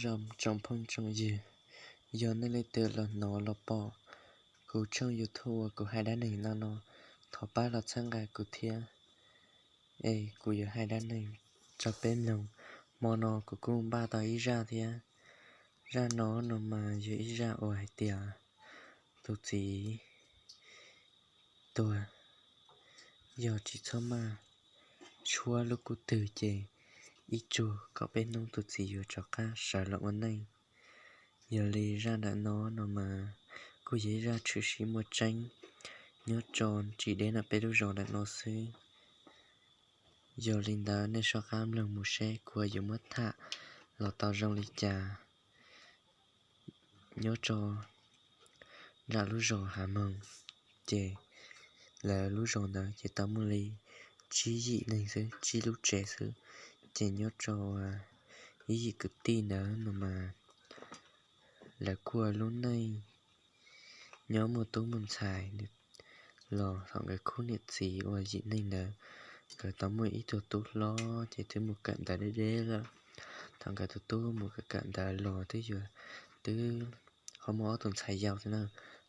Tsoom phooj tsoom ywg, yog nej leej twg los hnov los pom kuv tshooj YouTube uas kuv hais dab neeg no no, thov pab los txhawb nqa kuv thiab, es kuv yuav hais dab neeg rau peb mloog. Hmo no kuv kuj npaj tau ib zaj thiab. Zaj no no mas yog ib zaj uas hais tias tus txiv tuag, yog tsis txhob maj tshuab lub kub twg ces ib tsug kaum peb hnub tus txiv yuav rov qab sawv los ua neej. Yog li zaj ntawm no no mas kuj yog ib zaj tshwm sim muaj tseeb nyob rau tsis deb ntawm peb lub zos ntawm no xwb. Yog li ntawd nej soj qab mloog mus seb kuv yuav muab tham los tau zoo li cas. Nyob rau nram lub zos Hav Moog, ces lawv lub zos ntawd ces tau muaj li tsib yim neeg xwb, tsib lub tsev xwb. Ces nyob rau ib yim kwv tij ntawd no mas lawv kuj ua lub neej nyob muaj tub muaj ntxhais los thaum nkawd khub niam txiv ua yim neeg ntawd, nkawd tau muaj ib tug tub hlob ces twb mus kawm ntawv deb deb lawm. Thaum nkawd tus tub mus kawm kawm ntawv los twb yuav, twb ho muaj ob tug ntxhais yau thiab na.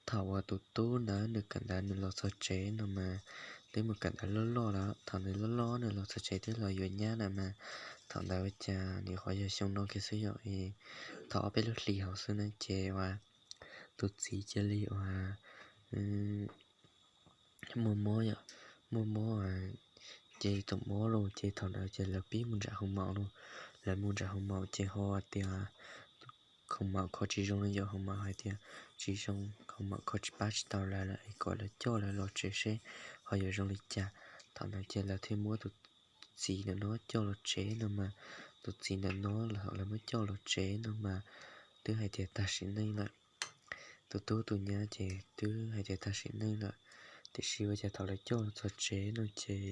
Thaum uas tus tub ntawd nws kawm ntawv nws los txog tsev no mas twb mus kawm ntawv loj loj lawm. Thaum nws loj loj nws los txog tsev twb los yuav nyab lawm mas thaum ntawd ua cas nws qhov yog xyoo no kiag xwb yom, thaum ob peb lub hlis hauv xwb na ces uas tus txiv cia li uas muaj mob yom, muaj mob ces tau mob los ces thaum ntawd ces lawv pib mus nram hoo maum los. Lawv mus nram hoo maum ces ho tias hoo maum kho tsis zoo no yom, hoo maum hais tias tsis zoo, hoo maum kho tsis pab tsis tau lawv lawm es kom lawv coj lawv los tsev seb ho yuav zoo li cas. Thaum ntawd ces lawv thiaj muab tus txiv ntawm no coj los tsev no mas tus txiv ntawm no lawv muab coj los tsev no mas twb hais tias tag sim neej lawm. Tus tub tus nyab ces twb hais tias tag sim neej lawm, tiam sis ua cas thaum lawv coj los txog tsev no ces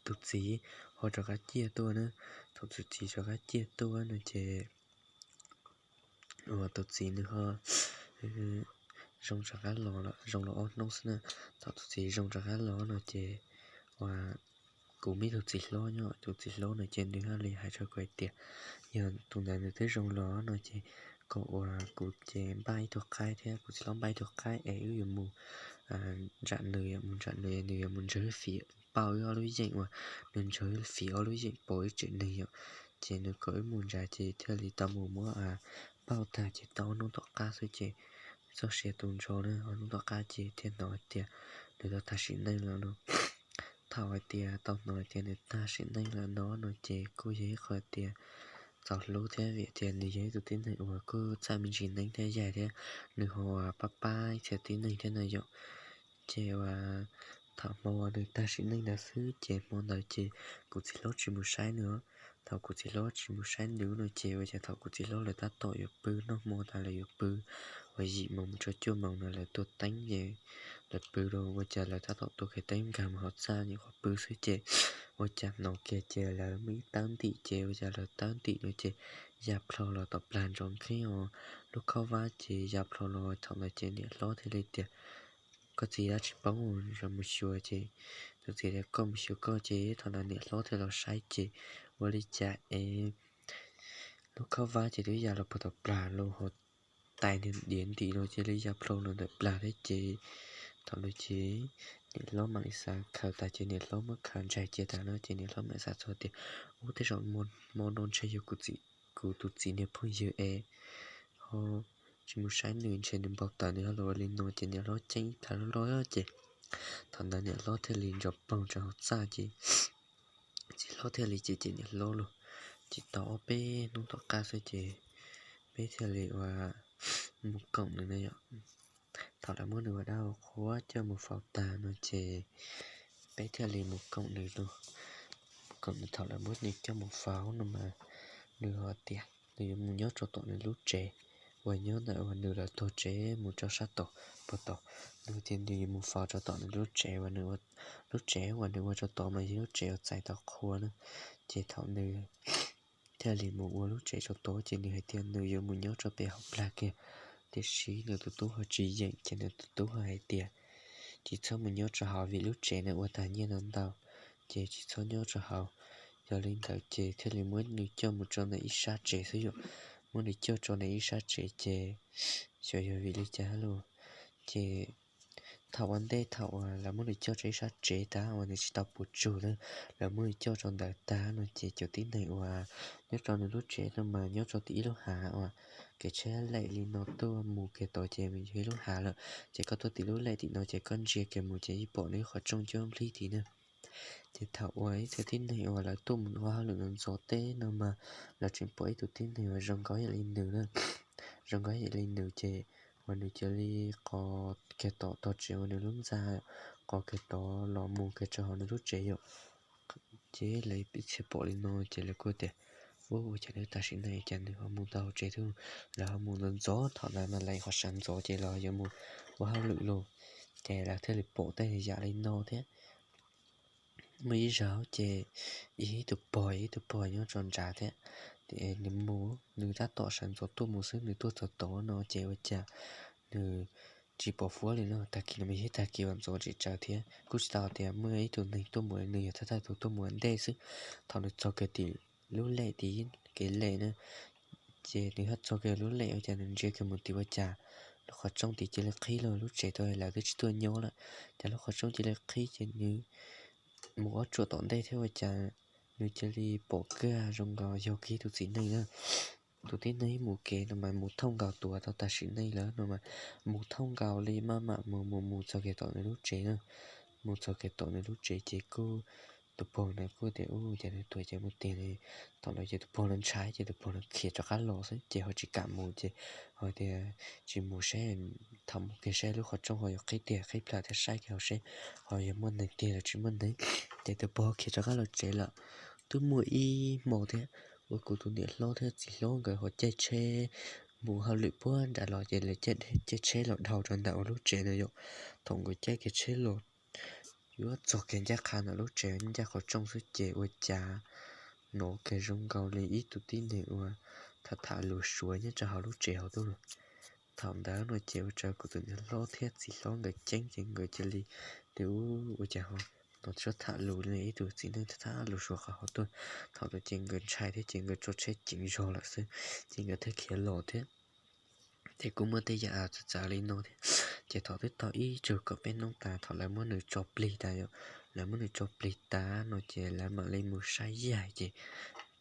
tus txiv ho rov qab ciaj tuaj na. Thaum tus txiv rov qab ciaj tuaj no ces uas tus txiv nws ho zoo rov qab los, zoo los ob hnub xwb na. Thaum tus txiv zoo rov qab los no ces uas kuv muaj ib tug txiv hlob nyob, tus txiv hlob no ces nws thiaj li hais rau kuv hais tias yog tus ntawd nws twb zoo los no ces kom uas kuv ces npaj ib tug qaib thiab kuv txiv hlob npaj ib tug qaib es wb yuav mus nram nws, mus nram nws, nws yuav mus ntsawg fim pauj wb ob lub yeem uas nws ntsawg fim ob lub yeem pom ib tsev neeg yom. Ces nws kom wb mus nram ces thiaj li tau mus muab pauj tag ces tau ob hnub tom qab xwb ces txoj sia tu ntso na, ob hnub tom qab ces thiaj hnov hais tias nws tau tag sim neej lawm no. Thaum hais tias tau hnov hais tias nws tag sim neej lawm no no ces kuj yog ib qho tias txaus hlub thiab vim tias nws yog ib tug tib neeg uas kuj txawj me ntsis neeb thiab yaig thiab nws ho pab pab ib txhia tib neeg thiab no yom. Ces uas thaum hmo uas nws tag sim neej ntawd xwb ces hmo ntawd ces kuv txiv hlob tsis mus saib nws. Thaum kuv txiv hlob tsis mus saib nws no ces ua cas thaum kuv txiv hlob lawv tab tom yuav pw, noj hmo tas lawv yuav pw uas yim moos mus rau cuaj moos no lawv tuaj teeb ces lawv pw rau ua cas lawv tab tom tuav kiag teeb nkag mus hauv txaj nyuam qhuav pw xwb ces ua cas hnov kiag ces lawv muaj ib tawb ntim ces ua cas lawv tawb ntim no ces ya plho los tom plag nrov nqheeb os. Lub khob vab ces ya plho los thaum ntawd ces niam hlob thiaj li tias koj txiv dab tsis poob, mus xyuas ces tus txiv tias koj mus xyuas koj ces thaum ntawd niam hlob thiaj los saib ces ua li cas es lub khob vab ces twb ya los puag tom plag los ho tais nws diav ntim los cia li ya plho los ntawm plag thiab ces thaum ntawd ces niam hlob mam li xav khaws tas ces niam hlob muab khaws ntsais cia tas no ces niam hlob mam li xav txog tias ub tej zaum hmo no ntshe yog kuv tus txiv niag phooj ywg es ho tsis mus saib nws ntshe nws npau taws nws ho los ua li no ces niam hlob ceeb ib plag loj loj ces thaum ntawd niam hlob thiaj li ntsos ploog rau hauv txaj ces txiv hlob thiaj li cem cem niam hlob los. Ces tau ob peb hnub tom qab xwb ces peb thiaj li ua mus koom nws no yom. Thaum lawv muab nws ua dab ua qhuas coj mus faus tag no ces peb thiaj li mus koom nws lauj. Koom nws thaum lawv muab nws coj mus faus no mas nws ho tias nws yuav mus nyob rau tom nws lub tsev uas nyob ntawm uas nws lawv tuag tsev mus rau sab tod puag tod. Nws tias nws yuav mus faus rau tom nws lub tsev uas nws, lub tsev uas nws ua rau tod mas yog lub tsev uas txais tau qhua na. Ces thaum nws thiaj li mus ua lub tsev rau tod ces nws hais tias nws yuav mus nyob rau pem hauv plag kiag. Tiam sis nws tus tub ho tsis yeem ces nws tus tub ho hais tias tsis txhob mus nyob rau hauv vim lub tsev ntawd ua tag nyiaj ntau ntau, ces tsis txhob nyob rau hauv. Yog li ntawd ces thiaj li muab nws coj mus rau ntawm ib sab tsev xwb yom. muab nws coj rau nws ib sab tsev ces xyov yog vim li cas lauj, ces thaum ua ntej thaum uas lawv muab nws coj rau ib sab tsev tag uas nws tsis tau puas tsuaj na, lawv muab nws coj rau ntawd tag no ces cov tib neeg uas nyob rau nws lub tsev no mas nyob rau tim ib lub hav uas kev tsheb laim li no tuaj mus kiag tod ces yog ib lub hav lawm, ces koj tuaj tim lub laim tim no ces koj ntsia kiag mus ces yeej pom nws ib qhov rooj cuab nplij tid na. Ces thaum uas ib tug tib neeg uas lawv tuaj mus ua hauj lwm ntxov ntxov teb no mas lawv tseem pom ib tug tib neeg uas zoo nkauj ib yam li nws na, zoo nkauj ib yam li nws ces uas nws cia li qos kiag tom tog tsev uas nws lub ntxa, qos kiag tod los mus kiag rau hauv nws lub tsev yom. Ces lawv txhia pom li no ces lawv kuj tias, ua cas nws tam sim no cas nws ho mus tau hauv tsev thiab, lawv ho mus ntxov ntxov, thaum ntawd mas lawv qhov sawv ntxov ces lawv yuav mus ua hauj lwm los, ces lawv thiaj li pom tej yam li no thiab. Muaj ib zaug ces ib tug pog, ib tug pog nyob rau nrad thiab, nws mus nws tab tom sawv ntxov tuaj mus xwb, nws tuaj txog tod no ces ua cas nws tsis pom huab li no. Tag kis no mas yog tag kis uas ntxov tsis tsaus thiab kuj tsis tau tias muaj ib tug neeg tuaj mus, nws yog thawj thawj tus tuaj mus ua ntej xwb. Thaum nws txog kiag tim lub lem tim kev lem na, ces nws haj txog kiag lub lem ua cas nws ntsia kiag mus tim ua cas lub qhov rooj tim cia li qhib los lub tsev tau lawv twb tsis tuaj nyob lawm, ces lub qhov rooj cia li qhib ces nws mus ob tsuam tom ntej thiab ua cas nws cia li pom kiag zoo nkaus yog kiag tus txiv neej na. Tus tib neeg mus kev no mas mus thooj nkaus tuav tau tam sim neej lawm no mas mus thooj nkaus li maj mam mus mus mus txog kiag tom nws lub tsev na. Mus txog kiag tom nws lub tsev ces kuj tus pog ntawd kuj tias, ua cas nws tuag ces mus tiag li. Thaum ntawd ces tus pog no ntshai ces tus pog no khiav rov qab los xwb ces ho tsis kam mus ces ho tias tsis mus saib, thaum mus kiag saib lub qhov rooj ho yuav qhib tiag qhib plhaw thiab saib kiag hauv seb ho yog muaj neeg tiag los tsis muaj neeg. Ces tus pog khiav rov qab los tsev lawm. Twb muaj ib hmo thiab uas kuv tus niam hlob thiab txiv hlob nkawd ho caij tsheb mus hauj lwm puag nram los ces lawv caij tsheb los dhau rau ntawm ua lub tsev na yom. Thaum nkawd caij kiag tsheb los yuav txog kiag ncaj qha ntawm lub tsev ncaj qhov rooj xwb ces ua cas hnov kiag zoo nkaus li ib tug tib neeg uas tham tham lus Suav nyob rau hauv lub tsev hauv tuaj. Thaum ntawd no ces ua rau kuv tus niam hlob thiab txiv hlob nkawd ceeb ces nkawd cia li tias, ua cas ho hnov suab tham lus li ib tug txiv neej tham tham lus Suav qhov hauv tuaj. Thaum ntawd ces nkawd ntshai thiab ces nkawd tso tsheb ceev zog lawm xwb, ces nkawd thiaj khiav los thiab. Ces kuj muaj tej yam txawv txawv li no thiab. Ces thaum twb tau ib tsug kaum peb hnub tas thaum lawv muab nws tso plig tas yom, lawv muab nws tso plig tas no ces lawv mam li mus saib yaig ces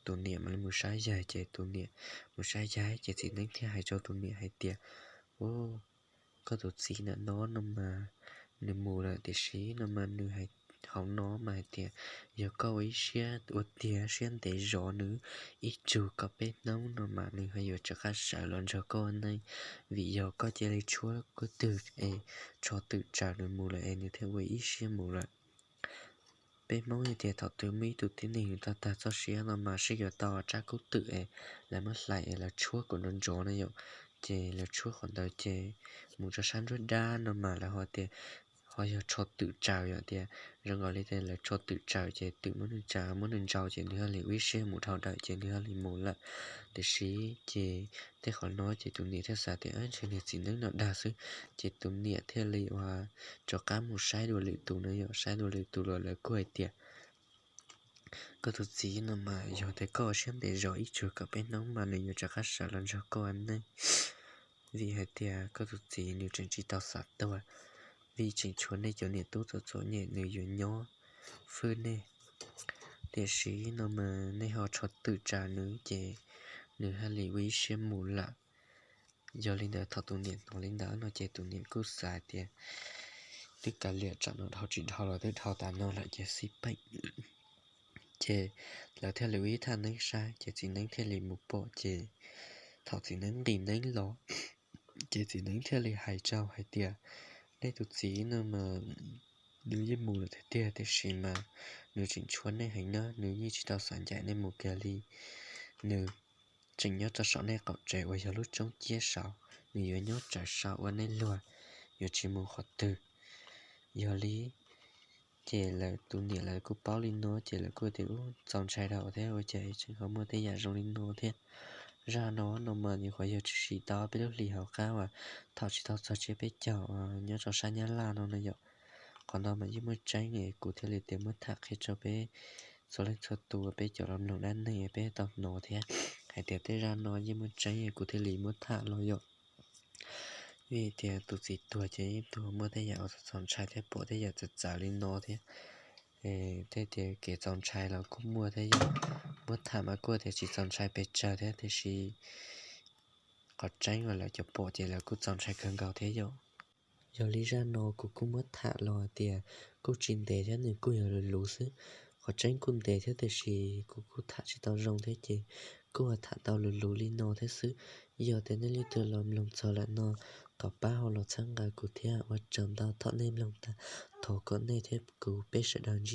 tus niam mam li mus saib yaig ces tus niam mus saib yaig ces txiv neeb thiaj hais rau tus niam hais tias, ua, koj tus txiv ntawm no no mas nws mus lawm tiam sis no mas nws hais hauv no mas hais tias yog koj ua ib siab ua tiag siab ntev zov nws ib tsug kaum peb hnub no mas nws ho yuav rov qab sawv los nrog koj ua neej, vim yog koj cia li tshuab kub twg es tsho twm tsaws nws mus lawm es nws thiaj ua ib siab mus lawm. Peb Hmoob hais tias thaum twg muaj ib tug tib neeg nws tau tag txoj sia no mas sib yuav tau tsab kub twm es lawv muab hlais es lawv tshuab kom nrov nrov na yom. Ces lawv tshuab qhov ntawd ces mus rau sab nruab dab no mas lawv ho tias ho yog tsho twm tsaws yom, tias zoo nkaus li tias lawv tsho twm tsaws ces twm muab nws tsaws muab nws ntsau ces nws thiaj li ua ib siab mus dhau dawm ces nws thiaj li mus lawm. Tiam sis ces tej qhov no ces tus niam thiaj xav tias ntshe niag txiv neeb no dag xwb, ces tus niam thiaj li ua rov qab mus saib dua lwm tus no yom, saib dua lwm tus los lawv kuj hais tias koj tus txiv no mas yog tias koj ua siab ntev zov ib tsug kaum peb hnub mas nws yuav rov qab sawv los nrog koj ua neej, vim hais tias koj tus txiv nws tseem tsis tau xav tuag, vim tseem tshuav nej cov niam tub txom txom nyem nws yuav nyob fwj nej. Tiam sis no mas nej ho tsho twm tsaws nws ces nws thiaj li ua ib siab mus lawm. Yog li ntawd thaum tus niam hnov li ntawd no ces tus niam kuj xav tias twb kav liam tsam no dhau tsis dhau los twb dhau tas no lawm ces xij peem. Ces lawv thiaj li ua ib thaj neeb saib ces txiv neeb thiaj li mus pom ces thaum txiv neeb nqis neeb los ces txiv neeb thiaj li hais rau hais tias nej tus txiv no mas nws yeej mus lawm tiag tiag tiam sis mas nws tseem tshuav nej heev na, nws yeej tsis tau xav ncaim nej mus kiag li. Nws tseem nyob rau saum nej qaum tsev uas yog lub roob ciab saud, nws yuav nyob raws saud ua nej luag, yuav tsis mus qhov twg. Yog li ces lawv tus niam lawv kuj paub li no ces lawv kuj tias ub txaus ntshai dhau thiab ua cas tseem ho muaj tej yam zoo li no thiab. Zaj no no mas nyuam qhuav yog tshwm sim tau peb lub hlis hauv qab uas thaum tsis tau txog tsiab peb caug nyob rau sab Nyab Laj no no yom. Qhov no mas yeej muaj tseeb es kuv thiaj li tias muab tham qhia rau peb txhua leej txhua tus peb cov los mloog dab neeg peb tau hnov thiab. hais tias tej zaj no yeej muaj tseeb, kuv thiaj li muab tham los yom. Vim tias tus txiv tuag ces yeej tuag muaj tej yam uas txaus ntshai thiab pom tej yam txawv txawv li no thiab. Tej tias kev txaus ntshai los kuj muaj thiab yom. Muab tham mas kuj tias tsis txaus ntshai pes tsawg thiab, tiam sis qhov tseeb uas lawv cov pom ces lawv kuj txaus ntshai kawg nkaus thiab yom. Yog li zaj no kuv kuj muab tham los tias kuj tsis ntev thiab, nws kuj yog luv luv xwb. Qhov tseeb kuj ntev thiab, tiam sis kuv kuj tham tsis tau zoo thiab ces kuj tham tau luv luv li no thiab xwb. Yog tias nej leej twg los mloog txog lawm no, thov pab ho los txhawb nqa kuv thiab. Ua tsaug ntau, thov nej mloog tag, thov kom nej thiab kuv peb sawv daws ntsib